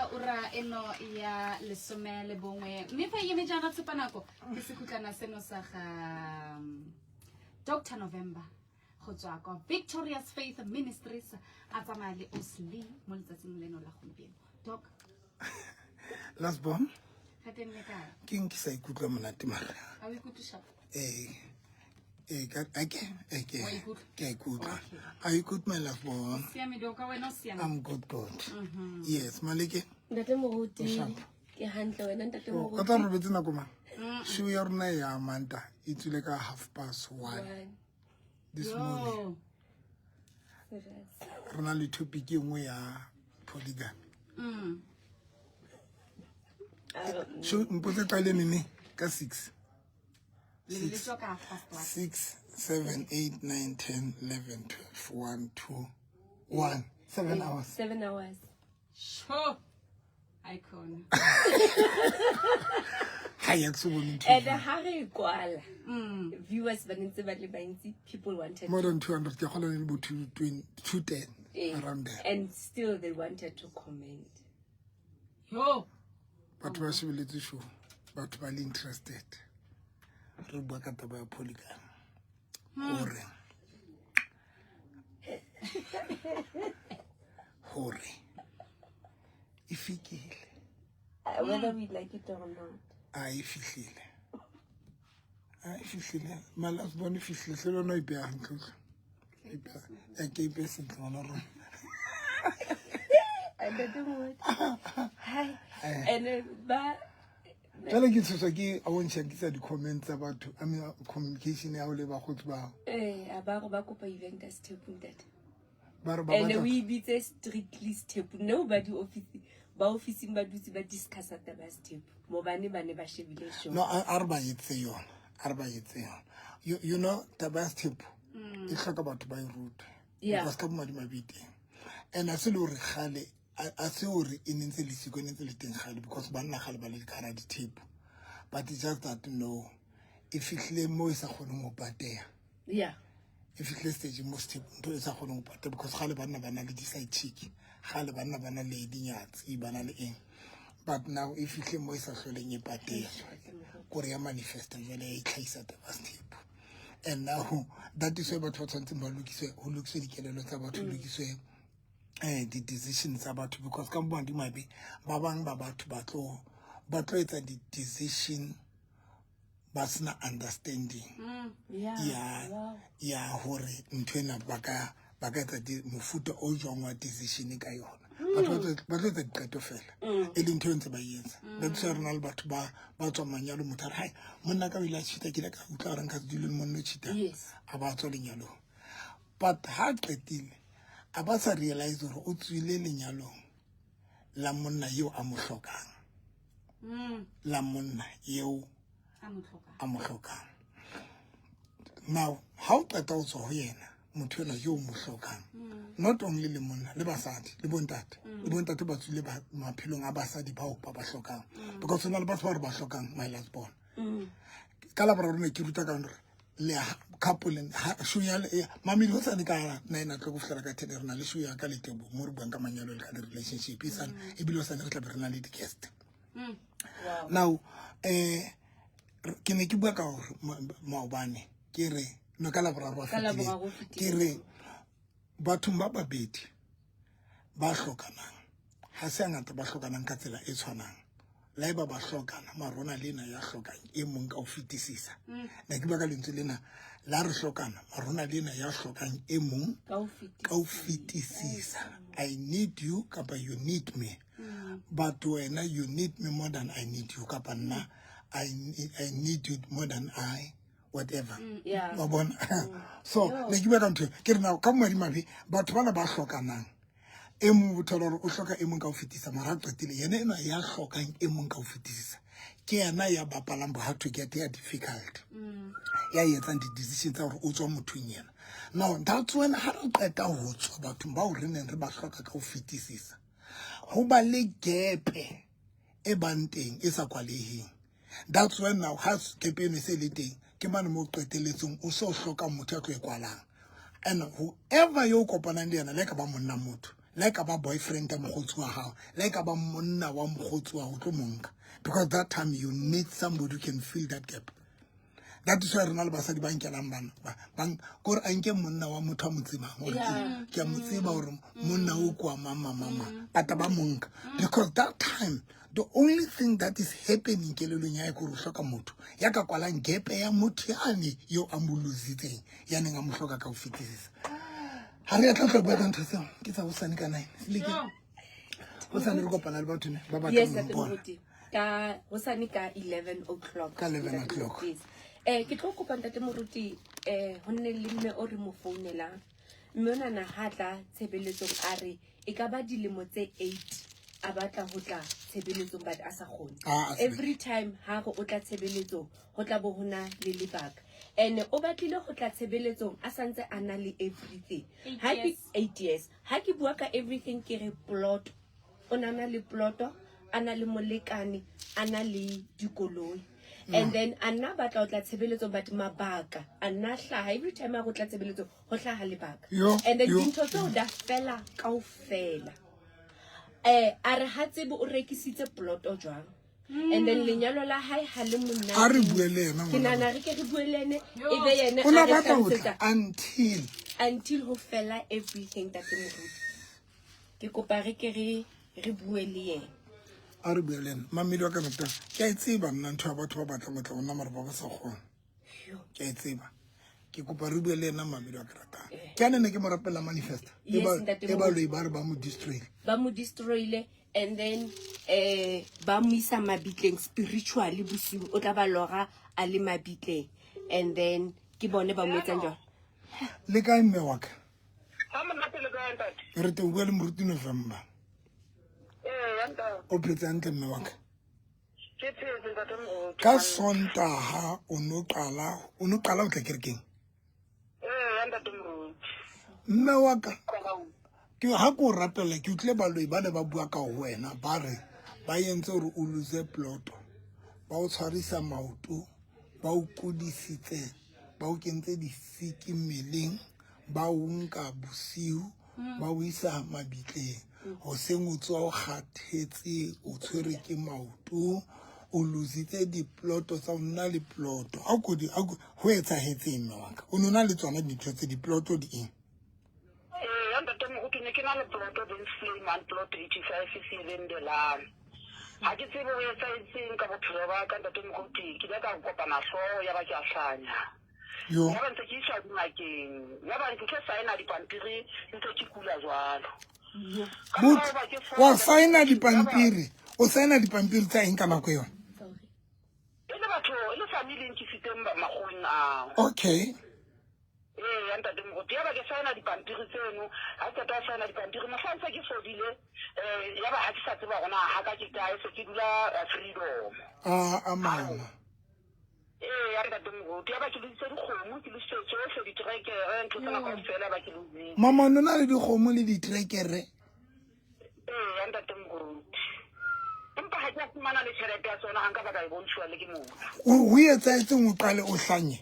ga ura eno ya 11, mme fa e eme jaana tshepa nako ke sekhutlana seno sa ga Dr November go tswa kwa Victorious Faith Ministries, a tsamaya le Osli mo letsatsing leno la gompieno. Doc. Last born. Ga teng le kae? Ke eng ke sa ikutlwa monate mara? A o ikutlwe sharp? Ee, ka ake ake. Wa ikutlwa? Ke a ikutlwa. Okay. Are you good, my last born? Siame, Doc, wena o siame? I'm good, good. Yes, Maleke. Ntate Moruti. Sharp. Ke hantle, wena, ntate O Moruti? tla robetse nako mang? Show ya rona ya manta e tswile ka 1:30 One. this morning. Yo. Serious. Re na le topic e nngwe ya polygamy. Show mpotse qale nene ka 6. Le le tswa ka 1:30. 6, 7, 8, 9, 10, 11, 12, 1, 2, 1, 7 hours. 7 hours. Sure. Ayikhona. Ha ya ke so bone ntho And e jwalo. ha re e kwala, viewers ba ne ntse ba le bantsi, people wanted More than 200, ke kgolwa le bo 220, 210, around there. And still they wanted to comment. Yo. Batho ba shebeletse show, batho ba le interested. Re bua ka taba ya polygamy, hore e fikile. Whether we like it or not. A e fihlile, a e fihlile, my last born, e fihlile hle. Le yona o ipeya hantle, utlwa. E ke ipehe sentle, ngwana rona. Ntate Moruti. Hi. And ba Jale ke tshoswa ke a bontšha ke sa di-comment tsa batho, I mean, communication ya go le bagotsi bao. Eh, a ba re ba kopa event ya sethepu, ntate. Ba re ba And batla we bitse strictly sethepu. Nobody office ba officing ba dutse ba discussa taba ya sethepu mobane ba ne ba shebile show. No, a re ba etse yona, a re ba etse yona. You know taba ya sethepu e hloka batho ba e rute, because ka bomadimabe e teng, and a se le gore kgale, a se gore e ne ntse le siko, e ne ntse le teng kgale, because banna kgale ba le dikgara dithepu, but it's just that no, e fihlile mo e sa kgoneng ho pateha. E fihlile stage mo sethepu ntho e sa kgoneng ho pateha, because kgale banna ba na le di-side chick, kgale banna ba na le dinyatsi, ba na le eng, but now e fihlile mo e sa hloleng e pateha, kore ya manifesta jwale, ya itlhahisa taba ya sethepu. And now that is why batho ba tshwanetseng ba lokiswe, ho lokiswe dikelello tsa batho, ho lokiswe di-decision tsa batho, because ka bomadimabe ba bang ba batho ba tlo etsa di-decision ba sena understanding ya ya hore ntho ena ba ka etsa mofuta o jwang wa decision ka yona. Batho ba tlo etsa diqeto fela e le ntho e ntse ba e etsa. That's why re na le batho ba tswang manyalo, motho a re, "Hai, monna ka o ile a cheata, ke ile ka utlwa gore nka se dule le monna o cheatang." A ba tswa lenyalong, but ha qetile a ba sa realize gore o tswile lenyalong la monna eo a mo hlokang, la monna eo a mo tlhokang. A mo hlokang. Now ha o qeta ho tswa ho yena motho ena yo o mo hlokang, not only le monna, le basadi, le bontate ba tswile maphelong a basadi bao ba ba hlokang, because ho na le batho ba re ba hlokang. My last born, ka Laboraro ne ke ruta ka hore le couple show ya mamedi ho sane ka 9 o'clock ho fihlela ka 10, re na le show ya ka Letebo mo re buang ka manyalo le ka di-relationship e sane, ebile ho sane re tlabe re na le di-guest. Now ke ne ke bua ka hore maobane ke re no, ka Laboraro a Ka Laboraro o fetileng, fetileng. Ke re bathong ba babedi ba hlokanang, ha se hangata ba hlokanang ka tsela e tshwanang. Le haeba ba hlokana, mara hona le ena ya hlokang e mong ka ho fetisisa. Ne ke bua ka lentswe lena la re hlokana, mara hona le ena ya hlokang e mong ka ho fetisisa. Ka ho fetisisa. I need you kapa you need me, but wena you need me more than I need you, kapa nna I need you more than I whatever. Wa bona? So ne ke bua ka ntho e. Ke re now ka madimabe batho bana ba hlokanang, e mong o thola hore o hloka e mong ka ho fetisa, mara ha qetile yena enwa ya hlokang e mong ka ho fetisisa ke yena ya bapalang bo how to get ya difficult, ya etsang di-decision tsa hore o tswa mothong yena. Now that's when ha re qeta ho tswa bathong bao re neng re ba hloka ka ho fetisisa, ho ba le gap e bang teng e sa kwaleheng. That's when now ha gap eno e se le teng, ke mane mo qetelletseng o so hloka motho ya tlo e kwalang, and whoever yo o kopanang le yena, le ka ba monna motho. Le ha e ka ba boyfriend ya mokgotsi wa hao, le ha e ka ba monna wa mokgotsi wa hao, o tlo mo nka. Because that time you need somebody who can fill that gap. That is why re na le basadi ba nkelang bana ba kore a nke monna wa motho a mo tsebang gore ke a mo tseba gore monna o kwa mama mama but ba mo nka because that time the only thing that is happening kelelong ya ke gore o hloka motho ya ka kwalang gepe ya motho yane yo a mo lositseng ya neng a mo hloka ka ho fetisisa. Ha re ya tla tla bua ka ntho tseo ke tsa hosane ka 9 seleke hosane re kopana le batho ne ba batlang Yes, ho Ntate mpona. Moruti. Ka hosane ka 11 o'clock. Ka 11 Ntate o'clock. Moruti, yes. Ke tlo kopa Ntate Moruti ho nne le mme o re mo founelang. Mme onana ha tla tshebeletsong a re e ka ba dilemo tse 8 a batla ho tla tshebeletsong but a sa kgone. Ah, a se Every time ha re o tla tshebeletsong ho tla bo hona le lebaka. And o batlile ho tla tshebeletsong a santse a na le everything. Eight Ha ke years. 8 years. Ha ke bua ka everything ke re plot. O na na le ploto, a na le molekane, a na le dikoloi. And then a nna batla ho tla tshebeletsong but mabaka a nna hlaha every time a go tla tshebeletsong ho hlaha lebaka. Yo, And then yo. dintho tseo da fela kaofela. A re ha tsebe o rekisitse ploto jwang. And then lenyalo la hae ha le monate. A re bue le yena Ke ngwana. nahana re ke re bue le ene, Yo. e be yena O na a re batla ho tla hlalosetsa until until ho fela everything Ntate Moruti. Ke kopa re ke re re bue le yena. A re bue le ena. Mamedi wa ka ratang. Ke a e tseba nna ntho ya batho ba batlang ho tla ho nna mara ba ba sa kgone. Ke a e tseba. Ke kopa re bue le ena mamedi wa ka ratang. Ke a ne ke mo rapella manifest. E Yes, ba Ntate e ba Moruti. loi ba re ba mo destroy. Ba mo destroyile and then ba mo isa mabitleng spiritually bosiu o tla ba lora a le mabitleng and then ke bone ba mo etsang jwang. Le kae mme wa ka? Ha monate le kae ntate? Re teng bua le Moruti November. Ee, ntate. O phetse hantle mme wa ka? Ke phetse ntate Moruti. Ka Sontaha o no qala, o no qala ho tla kerekeng? Ee, ntate Moruti. Mme wa ka, ke ha ke o rapella ke utlwile baloi ba ne ba bua ka ho wena ba re ba entse hore o lose ploto, ba o tshwarisa maoto, ba o kudisitse, ba o kentse disiki mmeleng, ba o nka bosiu, ba o isa mabitleng. Hoseng o tsoha o kgathetse, o tshwerwe ke maoto, o lositse diploto tsa ho nna le ploto. Ha o ko di, ha ko, ho etsahetseng mme wa ka? O no na le tsona dintho tse diploto di eng? Ee, ntate Moruti, ne ke na le ploto Bensley man plot 85 Sebendelane. Ha ke tsebe ho etsahetseng ka bophelo ba ka ntate Moruti, ke ile ka kopana hlooho ya ba ke a hlanya. Yo. Ya ba ntse ke iswa dingakeng, ya ba ke tlo saena dipampiri ntse ke kula jwalo. Ka But, morao ba ke wa fola- saena dipampiri, o saena dipampiri tsa eng ka nako yona? E le batho, e le family e nkisitseng makgoweng ao. Okay. Ee, ya ntate Moruti, ya ba ke saena dipampiri tseno, ha ke qeta ho saena dipampiri, mohlang se ke fodile, ya ba ha ke sa tseba hore na ha ka ke kae, se ke dula Freedom. A, a mama. Ee, ya ntate Moruti, ya ba ke lositse dikgomo, ke lositse tsohle, diterekere, ntho tsena kaofela ya ba ke lositse. Mama, o na le dikgomo le diterekere? Ee, ya ntate Moruti. Empa ha ke a fumana le tjhelete ya tsona, ha nka ba ka e bontshuwa le ke motho. O etsahetseng o qale o hlanye?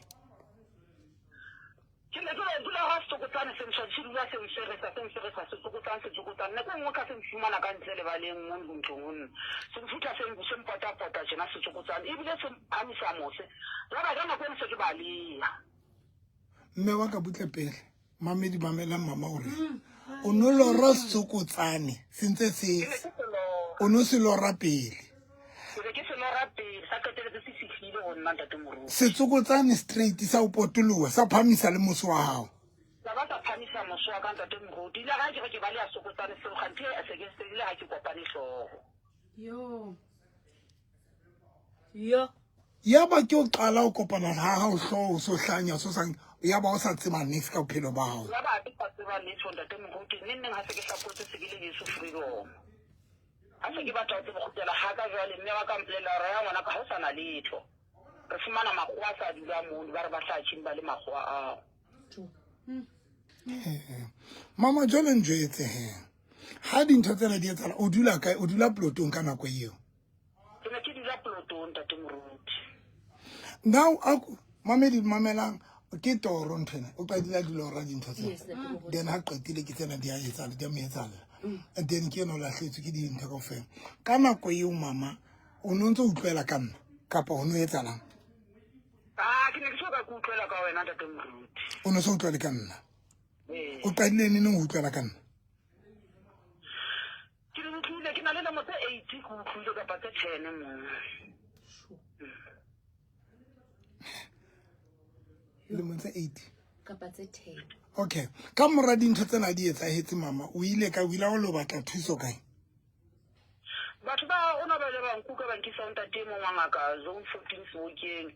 Ke ne ke re dula ha setsokotsane se ntshwa, se dula se ntshweresa, se ntshweresa, setsokotsane, setsokotsane. Nako e nngwe ka se nfumana ka ntle lebaleng mo ntlong ho nna. Se nfutla se se mpotapota tjena setsokotsane, ebile se mphamisa mose. Ya ba ka nako eno se ke baleha. Mme wa ka butle pele, mamedi mamelang mama hore o no lora setsokotsane se ntse se Ke ne ke se lora. o no se lora pele. Ke be ke se lora pele, sa qeteletse se fihlile ho nna ntate Moruti. Setsokotsane straight sa o potoloha, sa phamisa le mose wa hao. Sa ba sa phamisa mose wa ka ntate Moruti. Ile ha ke re ke baleha setsokotsane seo, kganthe se ke se ile ha ke kopane hlooho. Yo. Yo. Ya ba ke o qala ho kopana ha hao hlooho, so hlanya, so sang, ya ba o sa tseba niks ka bophelo ba hao. Ya ba ke sa tseba letho ntate Moruti, neng neng ha se ke hlapotse se ke le heso Freedom. Ha se ke batla ho tseba ho kgutlela ha ka jwale, mme wa ka mpolella hore ya ngwana ka ha o sa na letho. Re fumana makgowa a sa dula mono, ba re ba hlaha tjhini ba le makgowa ao. Mama, jwale njwetse he. Ha dintho tsena di etsahala, o dula kae? O dula plotong ka nako eo? Ke ne ke dula plotong ntate Moruti. Now, aku, mamedi mamelang, ke toro nthwena. O qadile a dula o ra dintho tsena. Yes, ntate Moruti. Then ha qetile ke tsena di a etsahala, di a mo etsahala. And then ke ena o lahletswe ke dintho kaofela. Ka nako eo mama, o ne o ntse o utlwela ka nna kapa o ne o etsalang? Ah, ke ne ke so ka ke utlwela ka wena ntate moruti. O ne o sa utlwele ka nna? Ee. O qadile neneng ho utlwela ka nna? Ke di utlwile, ke na le lemo tse 8 ke utlwile kapa tse 10 moo. Lemo tse 8 kapa tse 10. Okay. Ka mora dintho tsena di etsahetse mama, o ile ka o ile wa lo batla thuso kae? Batho ba ona ba ile ba nkuka ba nkisa ho ntate e mong wa ngaka zone 14 Sebokeng.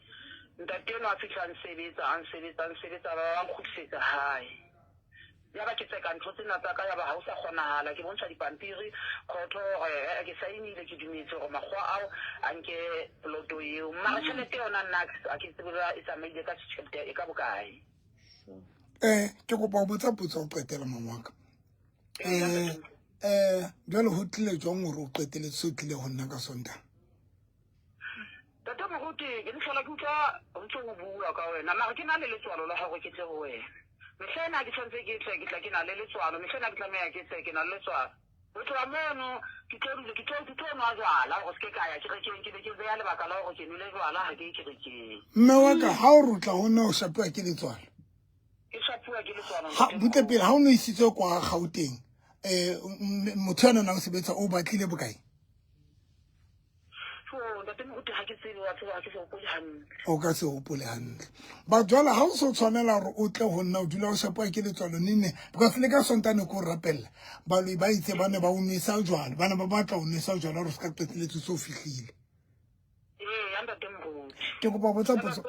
Ntate enwa a fihla a nsebetsa, a nsebetsa, a nsebetsa, ba ba nkgutlisetsa hae. Ya ba ke tseka ntho tsena tsa ka, ya ba ha ho sa kgonahala. Ke bontsha dipampiri khotho hore eh, ke saenile, ke dumetse hore makgowa ao a nke poloto eo. Mara tjhelete yona nna ha ke tsebe ba e tsamaile ka tjhelete e ka bokae. Eh, ke kopa ho botsa potso ya ho qetela mama wa ka. Eh, eh, jwale ho tlile jwang hore o qeteletse se o tlile ho nna ka Sontaha? Tate moruti, ke ne hlola ke utlwa o ntse o bua ka wena, mara ke na le letswalo la hore ke tle ho wena. Mehla ena ke tshwanetse ke tle, ke tla ke na le letswalo. Mehla ena ke tlameha ke tle, ke na le letswalo. Ho tloha mono, ke tlo dula, ke tlo, ke tlo nwa jwala hore se ke ka ya kerekeng, ke be ke beya lebaka la hore ke nwele jwala ha ke ye kerekeng. Mme wa ka, ha o re o tla ho nna o shapuwa ke letswalo. Ke shapuwa ke letswalo, Ha, ntate butle Moruti. pele, ha o no isitswe kwa Gauteng, eh, motho ya nang o sebetsa o batlile bokae? O ka se hopole hantle. But jwale ha o so tshwanela hore o tle ho nna o dula o shapuwa ke letswalo nene, because le ka Sontaha ne ke o rapella, baloi ba itse ba ne ba o nwesa jwalo, ba ne ba batla ho nwesa jwalo hore o se ka qeteletse o so fihlile. Ke kopa ho botsa potso.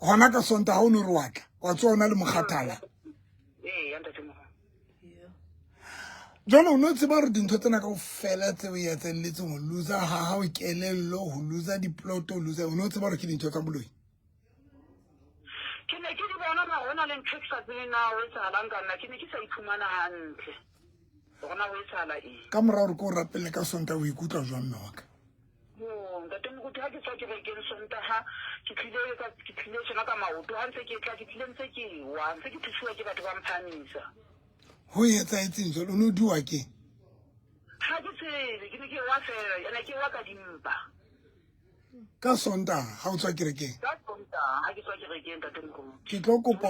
Hona ka Sontaha o no re wa tla, wa tsoha o na le mokgathala. Jwale o no tseba hore dintho tsena kaofela tse o etselletseng ho loser ha hao kelello, ho loser diploto, ho loser, o no tseba hore ke dintho tsa boloi? Ke ne ke di bona mara hona le ntho e ke sa tsebeng na ho etsahalang ka nna, ke ne ke sa iphumana hantle hore na ho etsahala eng. Ka mora hore ke o rapelle ka Sontaha o ikutlwa jwang mme wa ka? Yo, ntate moruti, ha ke tswa kerekeng Sontaha, ke tlile ka, ke tlile tjena ka maoto, ha ntse ke tla, ke tlile ntse ke wa, ntse ke thusiwa ke batho ba mphahamisa. Ho etsahetseng jwale? O ne o diwa ke? Ha ke tsebe, ke ne ke wa fela, ene ke wa ka dimpa. Ka Sontaha ha o tswa kerekeng? Ka Sontaha ha ke tswa kerekeng, ntate moruti. Ke tlo kopa,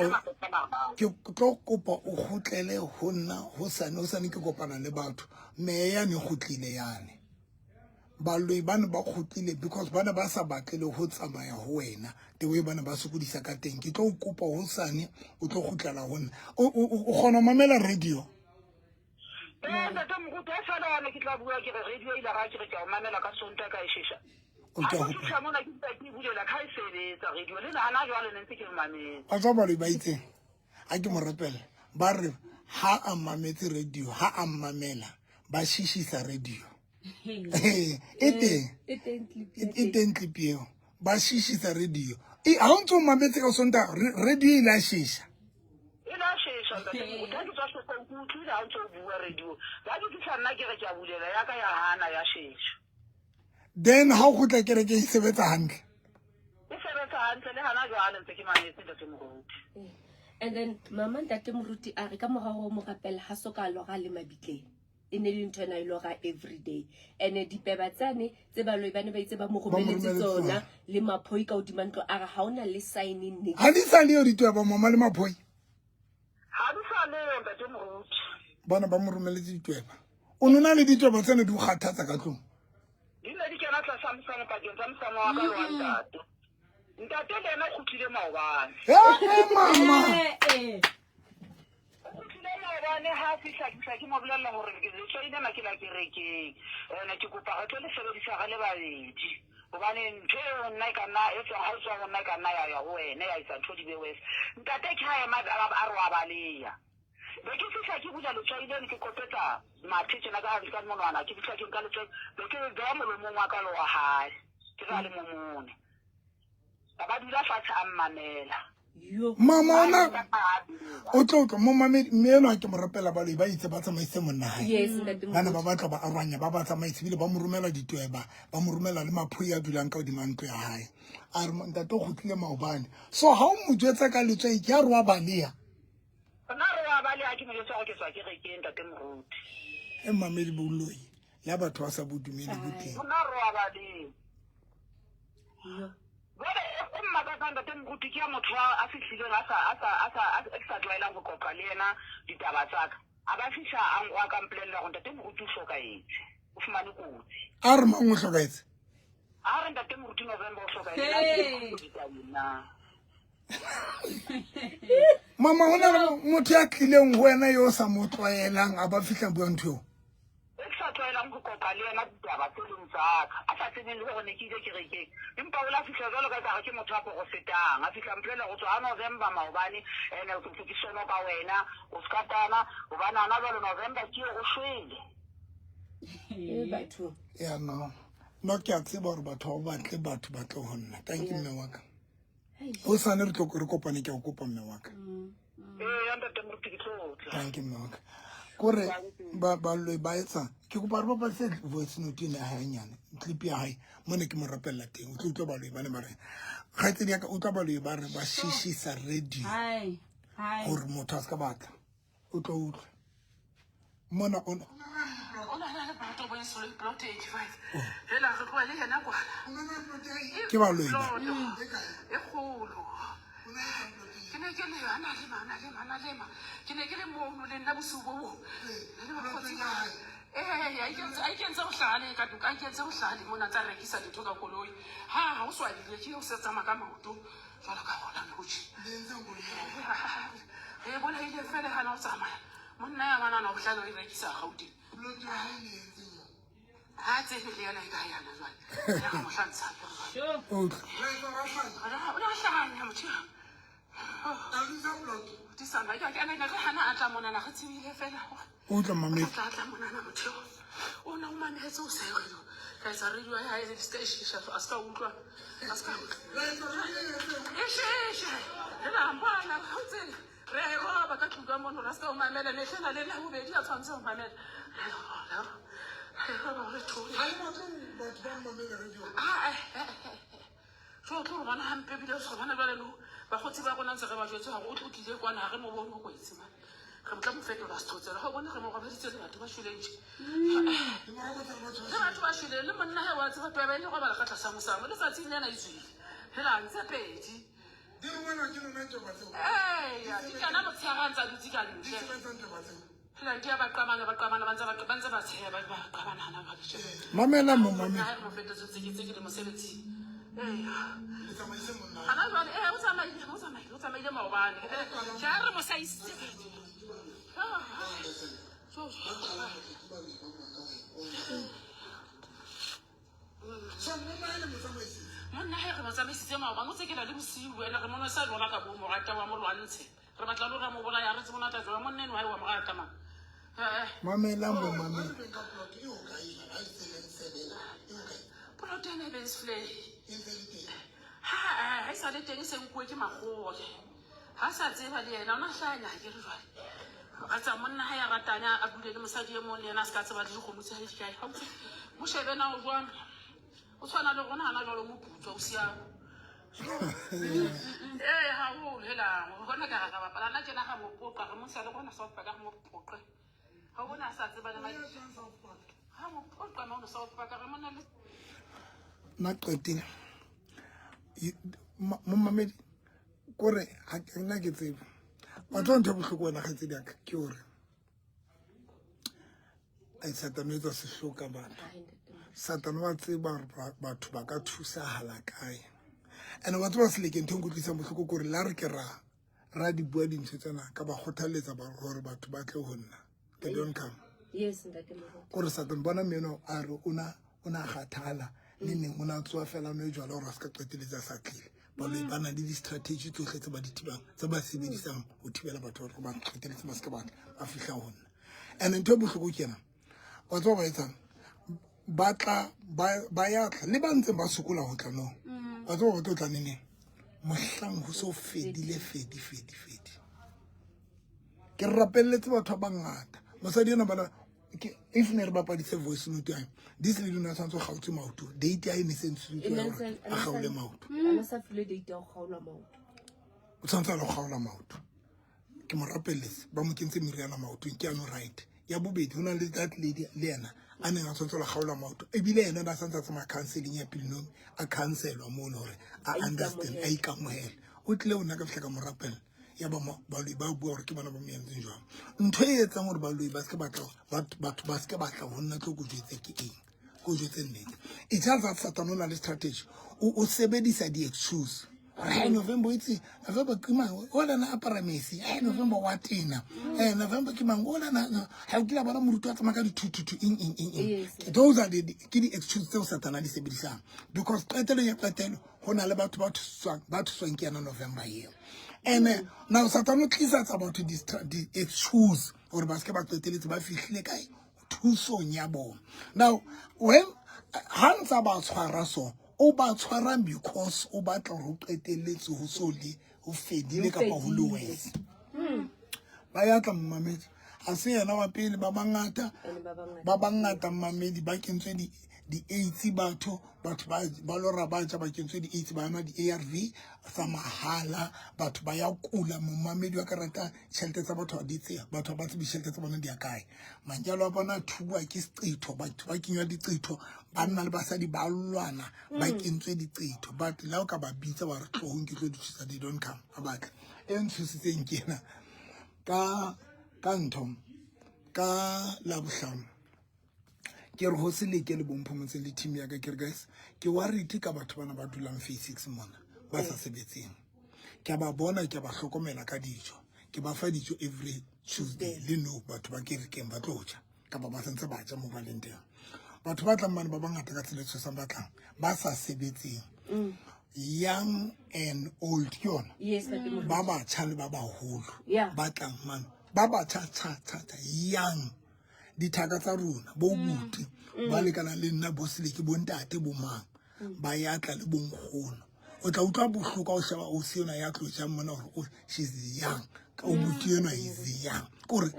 ke tlo kopa o kgutlele ho nna hosane, hosane ke kopana le batho. Meya ne kgutlile yane. Baloi ba ne ba kgutlile because ba ne ba sa batle le ho tsamaya ho wena the way ba ne ba sokodisa ka teng. Ke tlo o kopa hosane o tlo kgutlela ho nna. O kgona ho mamela radio? Ee, ntate moruti, ha fela yane ke tla bua ke re radio ile ga ke re ke a o mamela ka Sontaha ka e shesha. O Ha ke ke hopola. fihla mona ke ntse ke e bulela ka e sebetsa radio le nna jwale ne ntse ke e mametse. Wa tseba baloi ba itseng ha ke mo rapela ba re ha a mametse radio, ha a mmamela ba shishisa radio. E teng, E teng clip ya e teng clip eo, ba shishisa radio. E ha o ntse o mametse ka Sontaha, radio e ile a shisha. E la shesha ntate moruti, ha ke tswa shopong ke utlwile ha o ntse o bua radio. Ha ke fihla nna ke re ke a bulela ya ka ya hana ya shesha. Then ha o kgutla kerekeng e sebetsa hantle. E sebetsa hantle le hana jwale ntse ke mametse ntate moruti. And then mama ntate moruti a re ka mora ho mo rapela ha so ka lora le mabitleng. E ne le ntho ena e lora every day. And dipeba tsane tse baloi ba ne ba itse ba mo Ba mo romeletse romeletse tsona tsona. le maphoi ka hodima ntlo, a re ha ona le sign ne. Ha di sa le yo ditweba mama le maphoi. Ha di sa le yo ntate moruti. Bona ba mo romeletse ditweba. O no na le ditweba tsene di o kgathatsa ka tlung. Di ne di kena tlasa mosamo pakeng tsa mosamo wa ka le wa ntate. Ntate le yena o kgutlile maobane. Eh, mama. Eh, eh. O kgutlile maobane ha a fihla, ke fihla ke mo bolella hore letswai lena ke la kerekeng. Ene ke kopa re tlo le sebedisa re le babedi. Hobane ntho eo nna e ka nna e tswang, ha e tswa ho nna e ka nna ya ya ho wena, ya etsa ntho di be worse. Ntate ke ha ema a re wa baleha. Be ke fihla ke bula letswai leno, ke qopetsa mathe tjena ka ka monwana, ke fihla ke nka letswai, be ke beha molomong wa ka le wa hae. Ke re a le momone. Ba ba dula fatshe a mmamela. Yo. Mama ona o tlo utlwa mo mamedi, mme enwa ke mo rapela baloi ba itse ba tsamaise monna hae. Yes, ntate Ba ne moruti. ba batla ba arwanya, ba ba tsamaise ebile ba mo romela ditweba, ba mo romela le maphoi a dulang ka hodima ntlo ya hae. A re ntate o kgutlile maobane. So ha o mo jwetsa ka letswai ke a re wa baleha. njwetsa gore ke tswa kerekeng ntate moruti. E mamedi boloi la batho ba sa bo dumele bo teng. Rona roabaleng. Jwale e mmakatsang ntate moruti ke ya motho a fihlileng a sa a sa a sa a ke sa tlwaelang go qoqa le yena ditaba tsa ka. A ba fihla a a ka mpolelela gore ntate moruti o hlokahetse. O fumane kotsi. A re mang o hlokahetse? A re ntate moruti November o hlokahetse. Ditabeng na. Mama ho na le motho ya tlileng ho wena yo o sa mo tlwaelang a ba fihla bua ntho eo. E ke sa tlwaelang go qoqa le yena ditaba tse leng tsa ka. A sa tsebeng le gore ne ke ile kerekeng. Empa o la fihla jwalo ka ekare ke motho a porofetang. A fihla mpolelela go tswa ha November maobane ene ke ntse ke sono ka wena o ska tana hobane hana jwale November ke eo o shwele. E batho. Ya no. No ke a tseba gore batho ba batle batho ba tle ho nna. Thank you mme wa ka. O sane re tlo re kopane ke a o kopa mme wa ka. Ee, ntate moruti ke tlo tla. Thank you mme wa ka. Kore ba baloi ba etsa ke kopa re bapalise voice note ena ya hae nyane clip ya hae mo ne ke mo rapella teng o tlo utlwa baloi ba ne ba re kgaitsedi ya ka utlwa baloi ba re ba shishisa radio Hai. Hai. gore motho a se ka batla o tlo utlwa mona o O na le poloto bo e poloto 85. Hela re tloha le yena kwana. ke baloi ba Poloto e kgolo. Ke ne ke le ana le mana le mana le ma. Ke ne ke le mono le nna bosiu bo bong. Le bakgotsi ba. Ee, a ikentse bohlale ka toka, a ikentse bohlale mona tsa rekisa dintho ka koloi. Ha o swabile ke o se tsamaya ka maoto jwalo ka hona nou tje. Re bolaile fela hana o tsamaya. Monna ya ngwana o bohlale o e rekisa Gauteng. Ha tsebe le yena e ka yana jwale. Ya mo hlantsha ke re. Sure. o utlwa O na hlanya motho. Disana ke ke ne re hana a tla monana re tsebile fela hore o utlwa mamedi tla tla monana motho. O na o mametse o sa re ka etsa radio ya hae le ska e shisha a ska utlwa. A ska utlwa. E shisha. Re la mbana ha o tsela. Re a e roba ka tlung ka mono ra ska o mamela ne tlena le la bobedi a tshwantse ho mamela. Re roba. Re roba re thole. Ah, so tlo re bona hampe ebile re bona jwale no bakgotsi ba rona ntse re ba jwetse hore o tlo tlile kwana ha re mo bone o kwetse man re tla mo fetola sethotsela ga o bone re mo robaditse le batho ba shweleng tje le batho ba shweleng le monna he wa tseba tweba e le robala ka tlasa mosamo letsatsing lena e tswile hela ntse pedi eya di kana motshehare a ntse a dutse ka ntle hela di a ba qabana ba qabana ba ntse ba ba ntse ba tsheha ba ba qabana hana ba tje mamela mo mamedi ha re mo fetotse tseketseke le mosebetsing eya Hana jwale ee o tsamaile o tsamaile o tsamaile maobane ke a re mo sa isitse monna he re mo tsamaisitse maobane o tsekela le bosiu ene re mo nwesa jwala ka bo morata wa mo lwantshe re batla le hore a mo bolaya re tsebe o natla jwang monna eno hae wa mo rata man ee mamela mo mamedi poloto ena e Bensvlei ha e sa le teng e se nkuwe ke makgowa ha sa tseba le yena o na hlanya ha ke re jwale a tsa monna ha ya ratane a dule le mosadi e mong le yena a se ka tseba le dikgomo tse hae di kae ha o mo shebe na o jwang o tshwana le rona hana jwale o moputswa o siao ee haholo helang hona ka ra bapala nna tjena ga mo poqa re mo sa le rona South Park re mo poqe ha o bona a sa tseba le ha mo poqa mono South Park re mona le nna qetile momamedi kore ha ke nna ke tsebe wa tseba ntho e bohloko wena kgaitsedi ya ka ke hore ai satane o etsa sehloka batho satane wa tseba hore batho ba ka thusahala kae and wa tseba seleke ntho e nkutlwisang bohloko ke hore la re ke ra ra di bua dintho tsena ka ba kgothalletsa hore batho ba tle ho nna they don't come. Yes, ntate Moruti. Kore satane bona meno a re o na o na kgathala le neng o na tsoa fela no jwala hore a se ka qeteletse a sa tlile baloi ba na le di-strategy tsohle tse ba di thibang tse ba sebedisang ho thibela batho hore ba qeteletse ba se ka ba ba fihla ho nna. And ntho e bohloko ke ena wa tseba ba etsang ba tla ba ya tla le ba ntseng ba sokola ho tla no wa tseba ba tlo tla neneng mohlang ho so fedile fedi fedi fedi. Ke rapelletse batho ba bangata mosadi ena bana ke if ne re bapadise voice note ya hae this lady o ne a tshwanetse ho kgaotswe maoto date ya hae ne se ntshitswe ya hore a kgaole maoto A na sa filwe date ya ho kgaolwa maoto. O tshwanetse a lo kgaola maoto. Ke mo rapelletse, ba mo kentse meriana maotong, ke ano right. Ya bobedi, ho na le that lady le yena a neng a tshwanetse ho kgaola maoto, ebile yena o ne a santse a tsamaya counseling ya Pelenomi, a counselwa mono hore a understand, a ikamohele. O tlile ho nna, ka fihla ka mo rapella, ya ba baloi ba bua hore ke bona ba mo entseng jwang. Ntho e etsang hore baloi ba se ke batla, batho ba se ke batla ho nna, tlo ko jwetse ke eng, ko jwetse nnete. It's just that Satan o na le strategy, o sebedisa di-excuse gore hai November o itse, November ke mang o lana apara mesi, hai November wa tena, November ke mang o lana ha o kile bona moruti wa tsamaya ka dithuthuthu, eng eng eng eng. Those are the ke di-excuse tseo Satan a di sebedisang, because qetelo ya qetelo ho na le batho ba thuswang, ba thuswang ke yena November eo. And now Satan o tlisetsa batho di-excuse gore ba seke ba qeteletse ba fihlile kae thusong ya bona. Now when ha ntsa ba tshwara so, o ba tshwara because o batla hore o qetelletse ho so le ho fedile kapa ho le wese. Ba ya tla momamedi, ha se yena wa pele, ba bangata, ba bangata mmamedi ba kentswe di-AIDS, batho ba lora ba ja, ba kentswe di-AIDS, ba nwa di-ARV tsa mahala, batho ba ya kula. Momamedi wa karata, tjhelete tsa batho ha di tseya, batho ba tsebe tjhelete tsa bona di ya kae, manyalo a bona a thubuwa ke seqetho, batho ba kenywa diqetho, banna le basadi ba lwana, ba kentswe diqetho. But le ha o ka ba bitsa wa re tlohong ke tlo di thusa, they don't come, ba batla. E ntshositseng ke ena ka ntho ka Labohlano, ke re ho se leke le bomphomotse le team ya ka, ke re guys, ke worried ka batho bana ba dulang phase 6 mona ba sa sebetseng. Ke a ba bona, ke a ba hlokomela ka dijo, ke ba fa dijo every Tuesday le no batho ba kerekeng ba tlo ja kapa ba santse ba ja mo ba leng teng. Batho ba tlang mane ba bangata ka tsela e tshosang, ba tlang ba sa sebetseng, young and old, ke yona. Yes, Ntate Moruti. Ba batjha le ba baholo ba tlang mane, ba batjha tjha tjha tjha, young, dithaka tsa rona, bo buti ba lekanang le nna, bo Seleke, bo ntate, bo mang, ba ya tla le bonkgono. O tla utlwa bohloko ha o sheba ausi enwa ya tlo jang mona hore o she's young, ka o buti enwa is young. Kore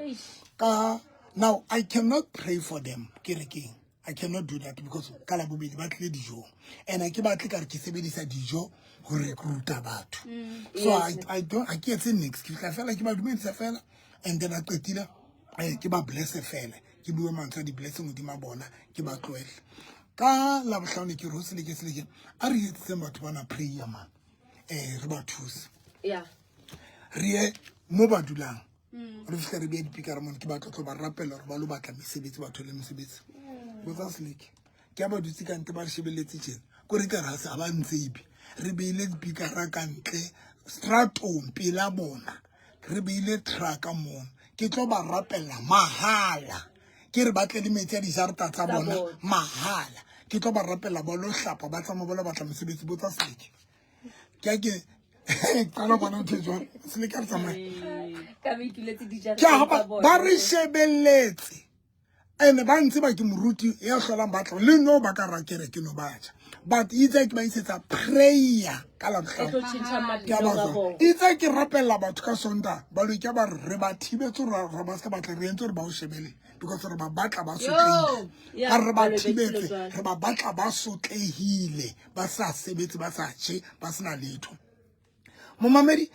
ka now I cannot pray for them kerekeng, I cannot do that because ka Labobedi ba tlile dijong, and ha ke batle ka re ke sebedisa dijo ho recruita batho. So I don't, ha ke etse nix, ke fihla fela ke ba dumedisa fela, and then a qetile, ke ba blesse fela, ke bue mantswe a di-blessing hodima bona, ke ba tlohele. Ka Labohlano ke re ho Seleke, Seleke, a re etsetseng batho bana prayer man, re ba thuse. Re ye mo ba dulang, re fihle re beye dipikara mone, ke batla tlo ba rapela hore ba lo batla mesebetsi, ba thole mesebetsi. Botsa Seleke, ke a ba dutse ka ntle ba re shebelletse tjena, kore ekare ha se ha ba ntsebe. Re beile dipikara ka ntle stratong pela bona, re beile trucka mono, ke tlo ba rapella mahala, ke re ba tle le metsi a dijarata tsa bona mahala, ke tlo ba rapella ba lo hlapa, ba tsamaya ba lo batla mosebetsi. Botsa Seleke, ke a ke qala bona ntho e jwalo. Seleke a re tsamaye. Ka ba ituletse dijareteng Ke ha tsa bona. ba re shebelletse, ene ba ntse ba ke moruti ya hlolang ba tla le no ba ka ra kereke no ba ja, but itse ke ba isetsa prayer ka Labohlano. E tlo tjhentjha Ke a maphelo ba a jwetsa. bona. Itse ke rapella batho ka Sontaha, baloi ke ba re re ba thibetse hore re ba se ka batla, re entse hore ba o shebele because re ba batla ba sotlehile. Yeah, Ba re ba baloi ba thibetse, tlile jwale. re ba batla ba sotlehile, ba sa sebetse, ba sa je, ba sena letho. Momamedi,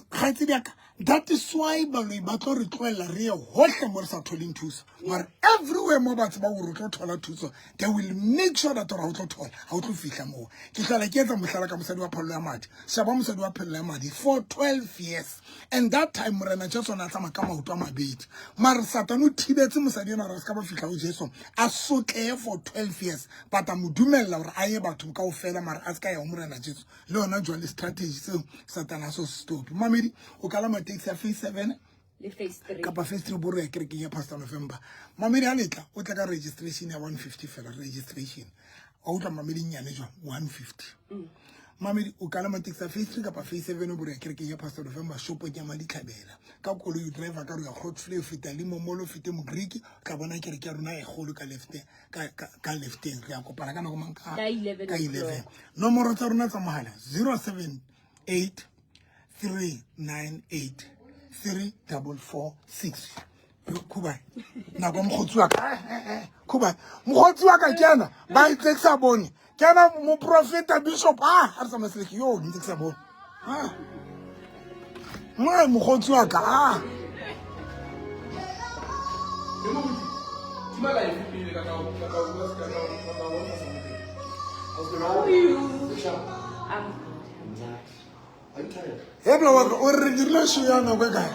kgaitsedi ya ka, that is why baloi ba tlo re tlohella re ye hohle mo re sa tholeng thuso. Mara everywhere mo ba tsebang hore o tlo thola thuso, they will make sure that hore ha o tlo thola, ha o tlo fihla moo. Ke hlola ke etsa mohlala ka mosadi wa phallo ya madi. Sheba mosadi wa phallo ya madi for 12 years. And that time Morena Jesu o ne a tsamaya ka maoto a mabedi. Mara Satan o thibetse mosadi enwa hore a se ka ba fihla ho Jesu, a sotlehe for 12 years. But a mo dumella hore a ye bathong kaofela, mara a se ka ya ho Morena Jesu. Le yona jwale strategy seo Satan a so stop. Mamedi, o kalama taxi ya phase 7 le phase 3 kapa phase 3 boro ya kerekeng ya Pastor November. Mamedi, ha letla o tla ka registration ya 150 fela, registration. Wa utlwa mamedi, nyane jwang 150. Mamedi, o kalama taxi ya phase 3 kapa phase 7 boro ya kerekeng ya Pastor November, shopong ya Maditlhabela. Ka koloi o driver ka re ya Grootvlei, o feta le Momolo, o fete Mogriki, o tla bona kereke ya rona e kgolo ka left, ka lefteng. Re ya kopana ka nako mang? Ka 11 Ka o'clock. 11. Nomoro tsa rona tsa mohala 078 398 3446. Khuba nako mokgotsi wa ka, khuba mokgotsi wa ka, ke ena ba itse ke sa bone, ke ena moprofeta bishop. A re tsamaye Seleke, yo ntse ke sa bone. Moe mokgotsi wa ka a. He bla wa ka o re dirile show ya nako e kae?